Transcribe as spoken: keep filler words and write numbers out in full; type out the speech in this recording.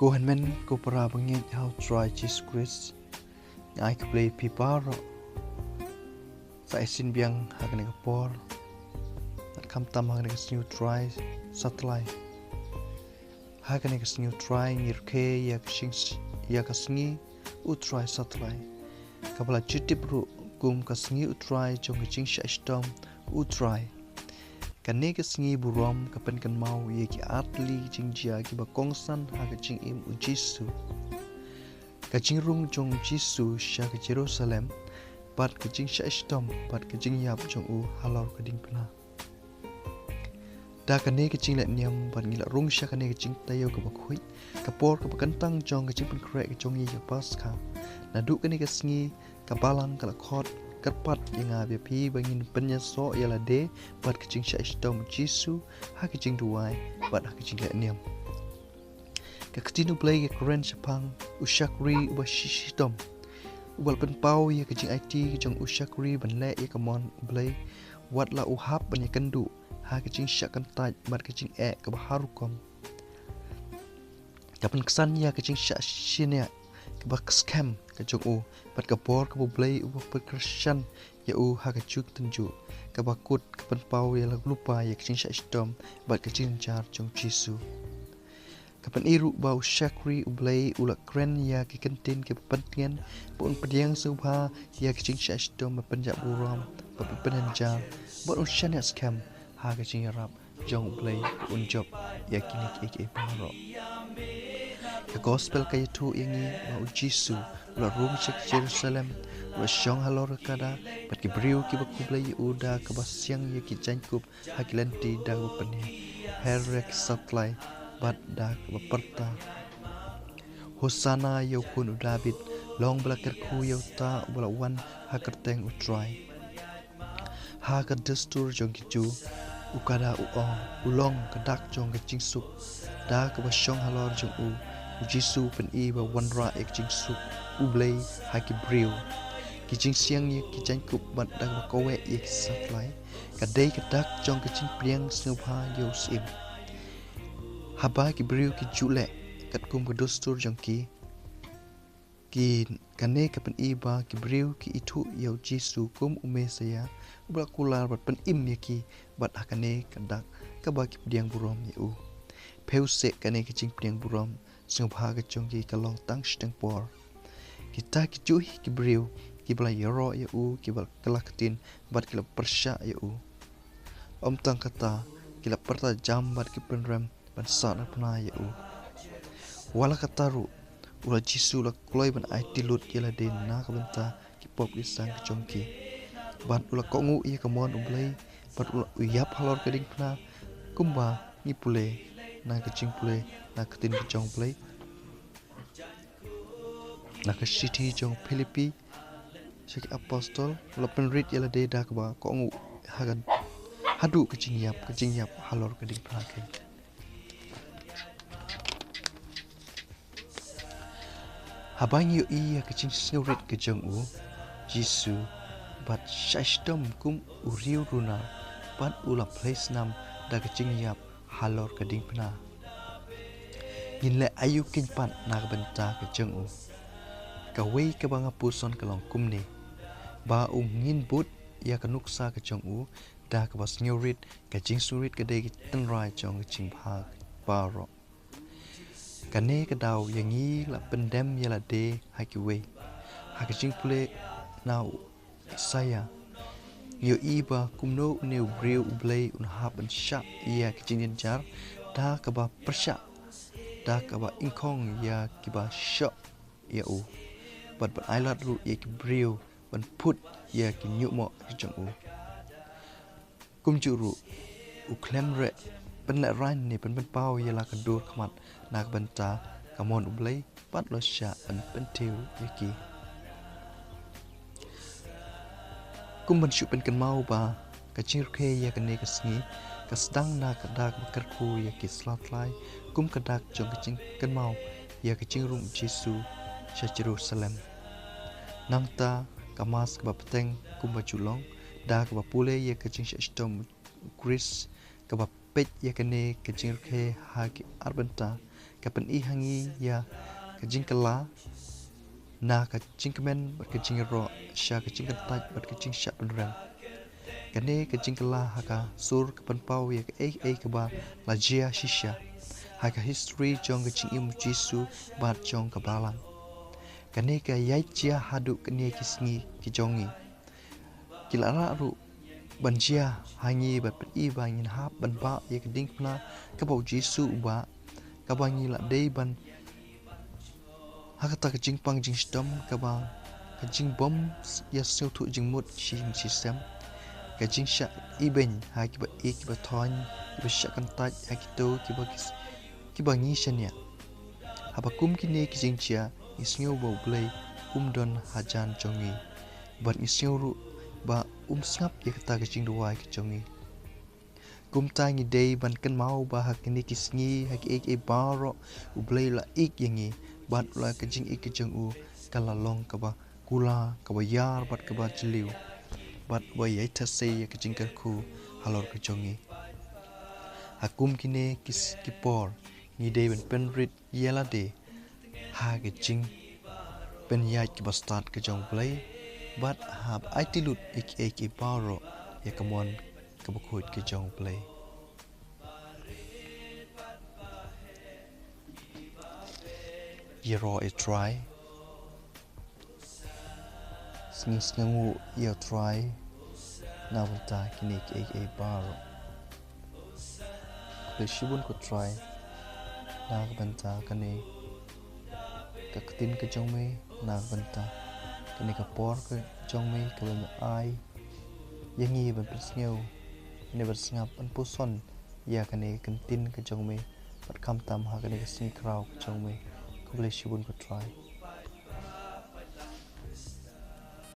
Ko hynmen ko para bangeit ha U Trai Jisu Khrist, nga ai khublei ïa phi baroh. Sa shisien biang ha kane ka por, bad khamtam ha kane ka sngi U Trai Satlai. Ha kane ka sngi U Trai ngi rakhe ïa ka sngi, ïa ka sngi U Trai Satlai, kaba la ju tip ruh kum ka sngi U Trai jong ka jingshah shitom U Trai. Kane ka sngi burom ka pynkynmaw ïa ki artylli ki jingjia kiba kongsan ha ka jingim U Jisu. Ka jingrung jong U Jisu sha ka Jerusalem, bad ka jingshah shitom bad ka jingïap jong u halor ka diengphna. Da kane ka jingleh niam bad ngi la rung sha kane ka jingtaïew kaba khuid, ka por kaba kyntang jong ka jingpynkhreh ka jong ngi ïa ka Paskha. Naduh kane ka sngi, ka Balang ka la khot kyrpad ïa nga bad ïa phi ba ngin pynïasoh ïa lade bad ka jingshah shitom U Jisu ha ka jingduwai bad ha ka jingleh niam. Ka Ktien U Blei ka kren shaphang u shakri uba shah shitom, uba la pynpaw ïa ka jingaiti ka jong u shakri ban leh ïa ka mon U Blei, wat la u hap ban ïakynduh ha ka jingshah kyntait bad ka jingeh kaba har rukom. Ka pynksan ïa ka jingshah shaniah kaba skhem ka jong u, bad ka bor kaba U Blei uba pynkyrshan ïa u ha ka juk tynjuh. Kaba kut ka pynpaw ïa la ka lypa ïa ka jingshah shitom bad ka jingjynjar jong U Jisu. Ka pyni ruh ba u shakri U Blei u la kren ïa ki kyntien kiba pyntngen, ba un pdiang sngewbha ïa ka jingshah shitom, ba pynjah burom, ba pynjynjar, ba un shaniah skhem ha ka jingïarap jong U Blei, un jop ïa kine kiei kiei baroh. Ka Gospel ka ïathuh ïa ngi ba U Jisu u la rung sha Jerusalem, u la shong halor ka kada, bad ki briew kiba khublei ïa u da kaba siang ïa ki jaiñkup ha ki lynti da kaba pynher ïa ki satlai, bad da kaba pyrta: Hosana ïa u Khun u Dabid, long ba la kyrkhu ïa uta uba la wan ha ka kyrteng U Trai. Ha ka dustur jong ki Jiw, u kada u ong, u long ka dak jong ka jingsuk. Da kaba shong halor jong u, U Jisu u pyni ba u wanrah ïa ka jingsuk U Blei ha ki briew. Ki jingsiang ïa ki jaiñkup bad da kaba kaweh ïa ki satlai, ka dei ka dak jong ka jingpdiang sngewbha ïa u Syiem. Haba ki briew ki ju leh katkum ka dustur jong ki, ki, kane ka pyni ba ki briew ki ithuh ïa U Jisu kum u Messaïah, uba la kular bad pynim ïa ki, bad ha kane ka dak kaba ki pdiang burom ïa u. Phewse kane ka jingpdiang burom sngewbha ka jong ki ka long tang shiteng por. Kita ki juh hi ki briew kiba la ïaroh ïa u, kiba la kylla ktien bad ki la pyrshah ïa u. Ym tang kata, ki la pyrta jam bad ki pynrem ban sahnarphna ïa u. Wat la katta ruh, u la Jisu u la kloi ban aiti lut ïa lade na ka bynta ki pop ki sang ka jong ki. Bad u la kohnguh ïa ka mon U Blei, bad u la, u ïap halor ka diengphna, kumba ngi pule na ka jingpule na ka ktien ka jong U Blei, na ka shithi jong Philippi sha ki apostol, u la pynrit ïa lade da kaba kohnguh ha ka, haduh ka jingïap, ka jingïap halor ka diengphna ka. Haba ngi ïohi ïa ka jingsngewrit ka jong U Jisu, bad shah shitom kum u riewruna, bad u la plie snam da ka jingïap halor ka diengphna, ngin leh aïu keiñ pat na ka bynta ka jong u? Kawei kaba nga puson ka long kumne, ba u ngin bud ïa ka nuksa ka jong u da kaba sngewrit. Ka jingsngewrit ka dei ka tynrai jong ka jingbha baroh. Kane ka daw ïa ngi la pyndem ïa lade ha kiwei. Ha ka jingpule na u Isaïah, ngi ïohi ba kumno une u briew U Blei un hap ban shah ïa ka jingjynjar da kaba pyrshah, da kaba ingkhong ïa kiba shoh ïa u, bad ban ailad ruh ïa ki briew ban phut ïa ki ñiuhmoh ki jong u. Kumjuh ruh, u khlem re pynlehraiñ ne pynpaw ïa la ka dur khmat na ka bynta ka mon U Blei, bad u la shah ban pynthiew ïa ki. Kum ban shu pynkynmaw ba ka jingrkhie ïa kane ka sngi ka sdang na ka dak ba kyrkhu ïa ki satlai, kum ka dak jong ka jingkynmaw ïa ka jingrung U Jisu sha Jerusalem. Nangta ka Mass kaba bteng kumba ju long, da kaba pule ïa ka jingshah shitom U Khrist, kaba peit ïa kane ka jingrkhie ha ki ar bynta, ka pyni ha ngi ïa ka jingkylla na ka jingkmen bad ka jingïaroh sha ka jingkyntait bad ka jingshah pynrem. Kane ka jingkylla ha ka sur ka pynpaw ïa kaei kaei kaba la jia shisha ha ka history jong ka jingim u Jisu bad jong ka Balang. Kane ka ïaid jia haduh kine ki sngi ki jong ngi. Ki la rah ruh ban jia ha ngi bad pyni ba ngin hap ban bah ïa ka diengphna kaba u Jisu u bah, kaba ngi la dei ban ha kata ka jingpang jingshitom kaba ka jingbym ïa sngewthuh jingmut shi hingshisem, ka jingshah ibeiñ ha kiba ïeit kiba thoiñ, kiba shah kyntait ha kito kiba ki, kiba ngi shaniah. Haba kum kine ki jingjia ngi sngew ba U Blei um don hajan jong ngi bad ngi sngew ruh ba um sngap ïa kata ka jingduwai ka jong ngi. Kumta ngi dei ban kynmaw ba ha kine ki sngi ha kiei kiei baroh U Blei u la ïeit ïa ngi bad u la ka jingïeit ka jong u ka la long kaba kular, kaba ïar bad kaba jylliew bad ba ïai thasei ïa ka jingkyrkhu halor ka jong ngi. Ha kum kine ki, ki por ngi dei ban pynrit ïa lade ha ka jingpynïaid kaba stad ka jong U Blei bad hap aiti lut ïa kiei kiei baroh ïa ka mon kaba khuid ka jong U Blei. Ïaroh ïa U Trai. Sngew, sngewnguh ïa U Trai na ka bynta kine kiei kiei baroh. Khublei shibun ko Trai na ka bynta kane ka ktien ka jong me, na ka bynta kane ka por ka jong me kaba me ai ïa ngi ban pynsngew, ne ban sngap, ban puson ïa kane ka ktien ka jong me bad khamtam ha kane ka sngi khraw ka jong me. Khublei shibun ko Trai.